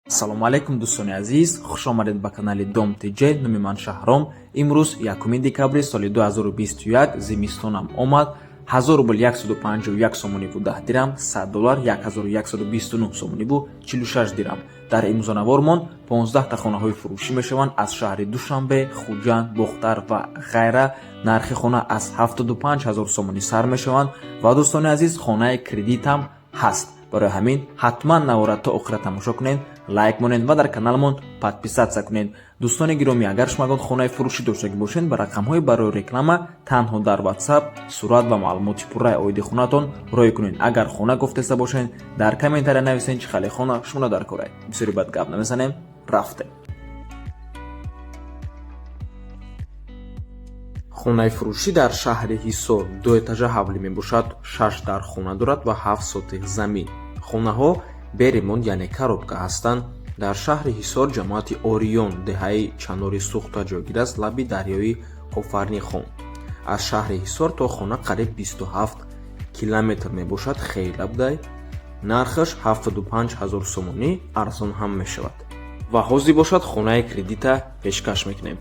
Салому алайкум, дӯстони азиз, хуш омадед ба канали Дом ТЖ. Номи ман Шаҳром. Имрӯз 1 декабри соли 2021, зимистонам омад. 1000 рубл 151 сомониву 10 дирам, 100 доллар 1129 сомониву 46 дирам. Дар имрӯзанавормон 15 та хонаҳои фурӯшӣ мешаванд аз шаҳри Душанбе, Хуҷанд, Бохтар ва ғайра. Нархи хона аз 75 ҳазор сомонӣ сар мешаванд ва, дӯстони азиз, хонаи кредитам ҳаст. Барои ҳамин ҳатман навора то охира тамошо кунед, лайк монед ва дар каналамон подписаться кунед. Дӯстони гиромӣ, агар шумо ягон хонаи фурӯшӣ доштагӣ бошед, ба рақамҳои барои реклама танҳо дар WhatsApp сурат ва маълумоти пурраи оиди хонатон роҳӣ кунед. Агар хона гуфтеста бошед, дар комментария нависед, чӣ хеле хона шумо дар коред. Бисёри бад гап намезанем, рафтем. Хонаи фурӯшӣ дар шаҳри Ҳисор, дуэтажа ҳавлӣ мебошад, шаш дар хона дорад ва 7 сотих замин. Хонаҳо бе ремонт, яъне коробка ҳастанд. Дар шаҳри Ҳисор, ҷамоати Ориён, деҳаи Чанори Сӯхта ҷойгир аст, лаби дарёи Кофарнихон. Аз шаҳри Ҳисор то хона қариб 27 километр мебошад, хеле будай. Нархаш 75 ҳазор сомонӣ, арзон ҳам мешавад. Ва ҳозир бошад, хонаи кредита пешкаш мекунем.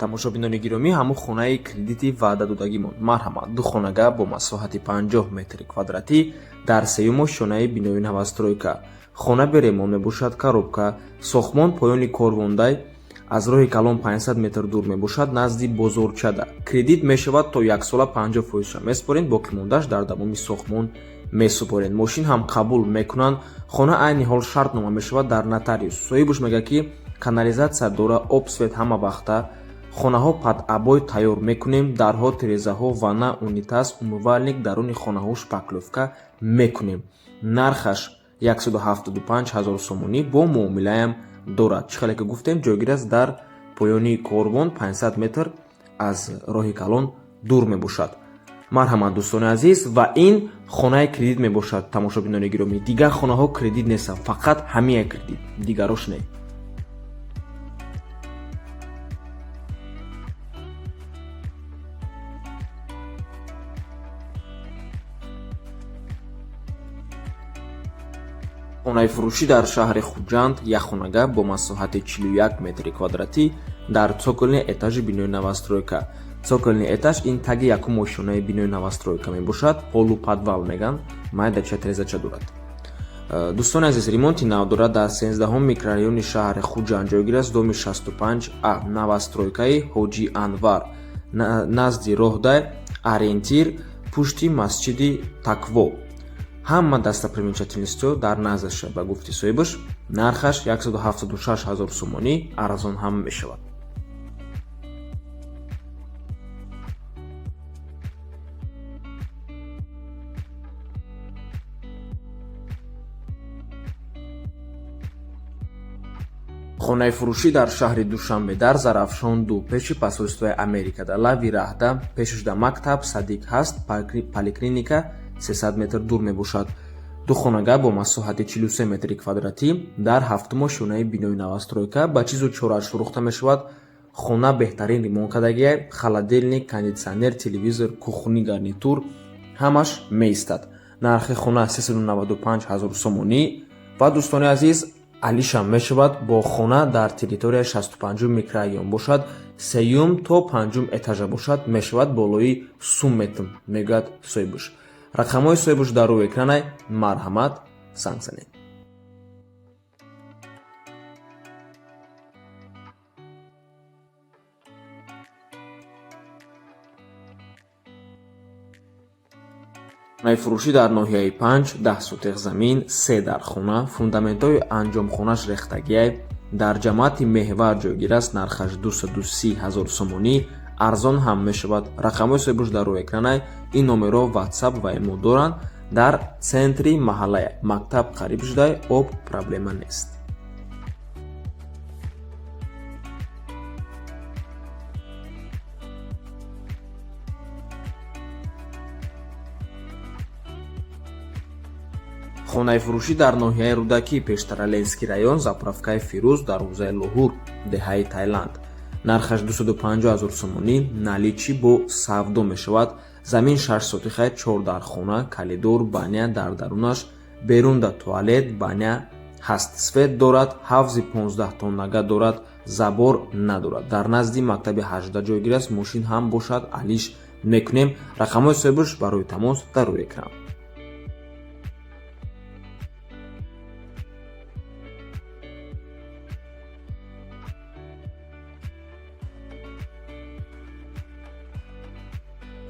Тамошобинони гиромӣ, ҳамун хонаи кредити ваъдадодагимон, марҳамат. Ду хонага бо масоҳати 50 метри квадратӣ дар сеюму шонаи бинои новостройка. Хона бе ремонт мебошад, коробка. Сохтмон поёни корвондай, аз роҳи калон 500 метр дур мебошад, назди бозорчада. Кредит мешавад, то яксола 50 фоизша месупоред, боқимондааш дар давоми сохтмон месупоред. Мошин ҳам қабул мекунанд. Хона айни ҳол шартнома мешавад дар нотариус. Соҳибуш мегӯяд, ки канализатсия дора, об, свет ҳама вақта. Хонаҳо под обои тайёр мекунем: дарҳо, тирезаҳо, ванна, унитаз, умывальник, даруни хонаҳо шпаклёвка мекунем. Нархаш 175 ҳазор сомонӣ, бо муомилаям дорад. Чӣ хеле ки гуфтем, ҷойгир аст дар поёни корвон, 500 метр аз роҳи калон дур мебошад. Марҳамат, дӯстони азиз. Ва ин хонаи кредит мебошад, тамошобинони гиромӣ. Дигар хонаҳо кредит нестанд, фақат ҳамия кредит, дигарош не. Хонаи фурӯшӣ дар шаҳри Хуҷанд, якхонага бо масоҳати 41 метри квадратӣ дар цокольный этажи бинои новостройка. Цокольный этаж ин таги якум ошёнаи бинои новостройка мебошад, полуподвал меган, майдача, трезача дорад. Дӯстони азиз, ремонти нав дорад. Дар 13-ҳум микрорайони шаҳри Хуҷанд ҷойгир аст, доми 65 а, новостройкаи Ҳоҷи Анвар, назди роҳдай, ориентир пушти масҷиди Такво. Ҳама достопримечательностьҳо дар наздаша, ба гуфти соҳибаш. Нархаш 176 ҳазор сомонӣ, арзон ҳам мешавад. Хонаи фурӯшӣ дар шаҳри Душанбе, дар Зарафшон 2, пеши посольствои Америкада, лави раҳда, пешашда мактаб, садик ҳаст, поликлиника 300 метр дур мебошад. Ду хонага бо масоҳати 43 метри квадратӣ дар ҳафтумо шонаи бинои новостройка. Ба чизу чорааш фурӯхта мешавад. Хона беҳтарин ремонт кардагиай: холодильник, кондитсионер, телевизор, кухонный гарнитур ҳамаш меистад. Нархи хона 395 ҳазор сомонӣ. Ва, дӯстони азиз, алишам мешавад. Бо хона дар территорияи 65-ум микрорайон бошад, сеюм то панҷум этажа бошад, мешавад, болои сум метм, мегӯяд соҳибуш. Рақамҳои соҳибуш дар рӯи экранай, марҳамат, занг занед. Хонаи фурӯшӣ дар ноҳияи Панҷ, 10 сотих замин, се дар хона, фундаментҳои анҷомхонаш рехтагиай. Дар ҷамоати Меҳвар ҷойгир аст. Нархаш 230 ҳазор сомонӣ, арзон ҳам мешавад. Рақамҳои соҳибуш дар рӯи экранай. Ин номерҳо WhatsApp ва имо доранд. Дар центри маҳаллая, мактаб қариб шудай, об проблема нест. Хонаи фурӯшӣ дар ноҳияи Рӯдакӣ, пештара Ленский район, заправкаи Фирӯз, дарвозаи Лоҳур, деҳаи Тайланд. Нархаш 250 ҳазор сомонӣ, наличный бо савдо мешавад. Замин 6 сотиха, 4 дар хона, коридор, баня дар дарунаш, берунда туалет, баня ҳаст. Свет дорад, ҳавзи 15 тоннага дорад, забор надорад. Дар назди мактаби 18 ҷойгир аст. Мошин ҳам бошад, алиш мекунем. Рақамҳои соҳибаш барои тамос дар рӯи экран.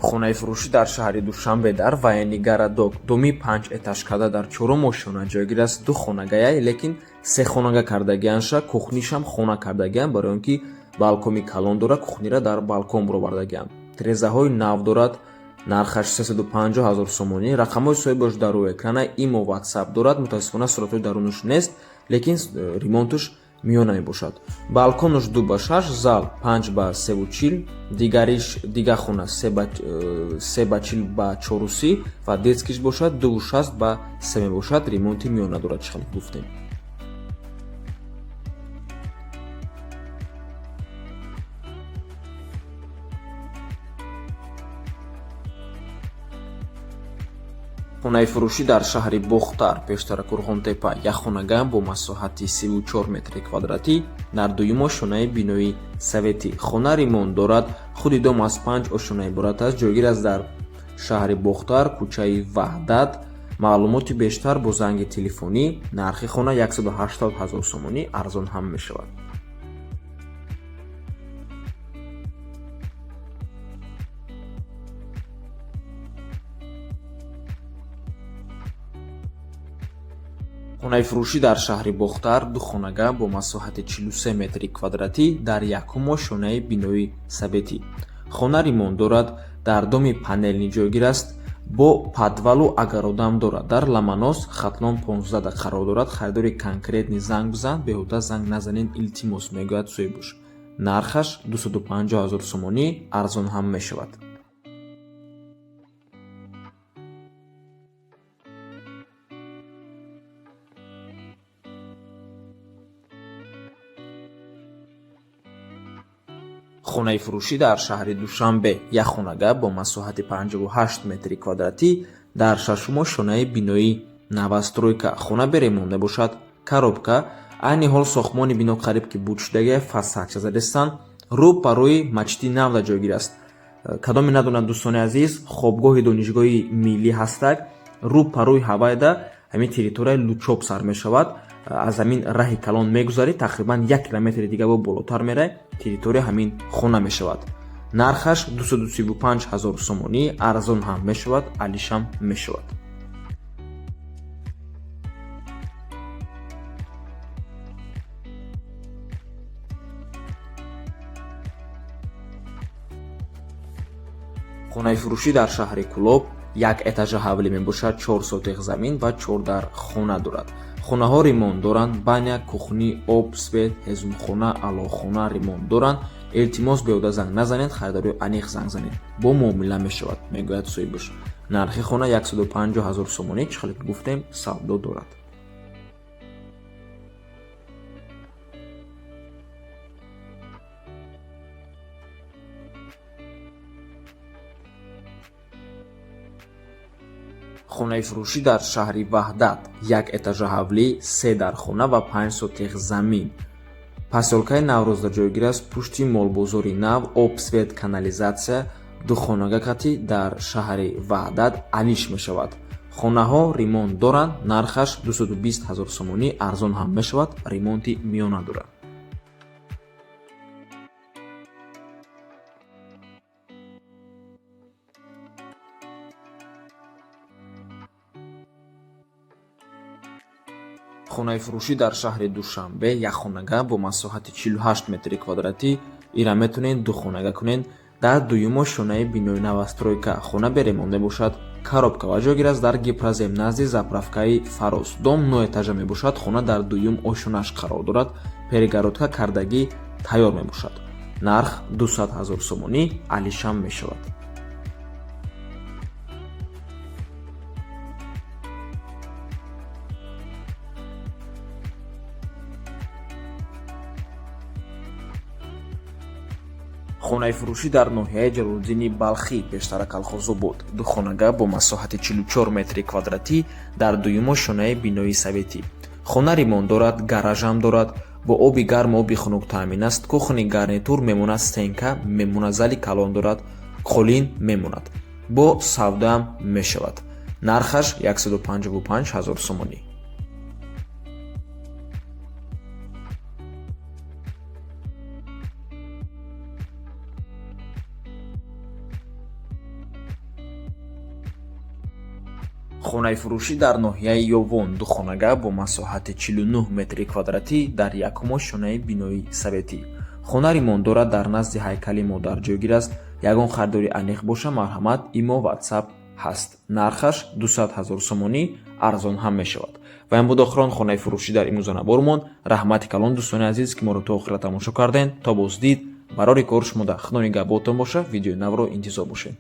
Хонаи фурӯшӣ дар шаҳри Душанбе дар Военный городок, доми панҷ этаж карда дар чорум ошёна ҷойгир аст. Ду хонагая, лекин се хонага кардагианша, кухнишам хона кардагиан, барои он ки балкони калон дорад, кухнира дар балкон баровардагианд. Тирезаҳои нав дорад. Нархаш 350 ҳазор сомонӣ. Рақамҳои соҳибаш дар рӯи экрана, имо, ватсап дорад. Мутаассифона, суратҳои дарунаш нест, лекин ремонтуш миёна мебошад. Балконуш 2 ба 6, зал 5 ба 3,40, дигариш дига хона 3 ба 40 ба 4,30 ва детскиш бошад 2,60 ба 3 мебошад. Ремонти миёна дорад, чӣ хеле гуфтем. Хонаи фурӯшӣ дар шаҳри Бохтар, пештара Курғонтепа, як хонага бо масоҳати 34 метри квадратӣ дар дуюм ошёнаи бинои советӣ. Хона ремонт дорад. Худи дом аз панҷ ошёна иборат аст. Ҷойгир аст дар шаҳри Бохтар, кӯчаи Ваҳдат. Маълумоти бештар бо занги телефонӣ. Нархи хона 180 ҳазор сомонӣ, арзон ҳам мешавад. Хонаи фурӯшӣ дар шаҳри Бохтар, ду хонага бо масоҳати 43 метри квадратӣ дар якум ошёнаи бинои советӣ. Хона ремонт дорад, дар доми панельный ҷойгир аст, бо подвалу огородам дорад. Дар Ламанос, Хатлон 15 қарор дорад. Харидори конкретный занг бизан, беҳуда занг назанед, илтимос, мегӯяд соҳибуш. Нархаш 250 ҳазор сомонӣ, арзон ҳам мешавад. Хонаи фурӯшӣ дар шаҳри Душанбе, як хонага бо масоҳати 58 метри квадратӣ дар шашум ошёнаи бинои новостройка. Хона бе ремонт мебошад, коробка. Айни ҳол сохтмони бино қариб ки буд шудагия, фасадша задестанд. Рӯ ба рӯи мачиди навда ҷойгир аст. Кадоме надонад, дӯстони азиз, хобгоҳи Донишгоҳи миллӣ ҳастак, рӯ па рӯи ҳавайда ҳамин территорияи Лучоб сар мешавад. Аз ҳамин раҳи калон мегузарӣ, тақрибан 1 километри дига бо болотар мерай, территория ҳамин хона мешавад. Нархаш 235 ҳазор сомонӣ, арзон ҳам мешавад, алишам мешавад. Хонаи фурӯшӣ дар шаҳри Кӯлоб, як этажа ҳавлӣ мебошад, 4 сотих замин ва 4 дар хона дорад. Хонаҳо ремонт доранд, баня, кухни, об, свет, ҳезумхона, алоқхона ремонт доранд. Илтимос, беҳуда занг назанед, харидори аниқ занг занед, бо муомила мешавад, мегӯяд соҳибаш. Нархи хона 150 ҳазор сомонӣ, чӣ хеле ки гуфтем, савдо дорад. Хонаи фурӯшӣ дар шаҳри Ваҳдат, як этажа ҳавлӣ, се дар хона ва 5 сотих замин, посёлкаи Наврӯзда ҷойгир аст, пушти молбозори нав. Об, свет, канализатсия. Ду хонага кати дар шаҳри Ваҳдат алиш мешавад. Хонаҳо ремонт доранд. Нархаш 220 ҳазор сомонӣ, арзон ҳам мешавад, ремонти миёна дорад. Хонаи фурӯшӣ дар шаҳри Душанбе, як хонага бо масоҳати 48 метри квадратӣ, ира метавонед ду хонага кунед, дар дуюм ошёнаи бинои новостройка. Хона бе ремонт мебошад, коробка ва ҷойгир аст дар Гипрозем, назди заправкаи Фароз. Дом нӯ этажа мебошад, хона дар дуюм ошёнаш қарор дорад, перегородка кардагӣ тайёр мебошад. Нарх 200 ҳазор сомонӣ, алишам мешавад. Хонаи фурӯшӣ дар ноҳияи Ҷалолиддини Балхӣ, пештара Калхозобод, духонага бо масоҳати 44 метри квадратӣ дар дуюм ошёнаи бинои советӣ. Хона ремонт дорад, гаражам дорад, бо оби гарму оби хунук таъмин аст, кухонный гарнитур мемонад, стенка мемонад, зали калон дорад, қолин мемонад. Бо савдаам мешавад. Нархаш 155 ҳазор сомонӣ. Хонаи фурӯшӣ дар ноҳияи Ёвон, духонага бо масоҳати 49 метри квадратӣ дар якум ошёнаи бинои советӣ. Хона ремонт дорад, дар назди ҳайкали модар ҷойгир аст. Ягон харидори аниқ боша, марҳамат, имо, ватсап ҳаст. Нархаш 200 ҳазор сомонӣ, арзон ҳам мешавад. Ва ин буд охирон хонаи фурӯшӣ дар имрӯза набормон. Раҳмати калон, дӯстони азиз, ки моро то охира тамошо кардем. То боздид, барори кор шумо дар худо нигаҳботон боша. Видеои навро интизор бошед.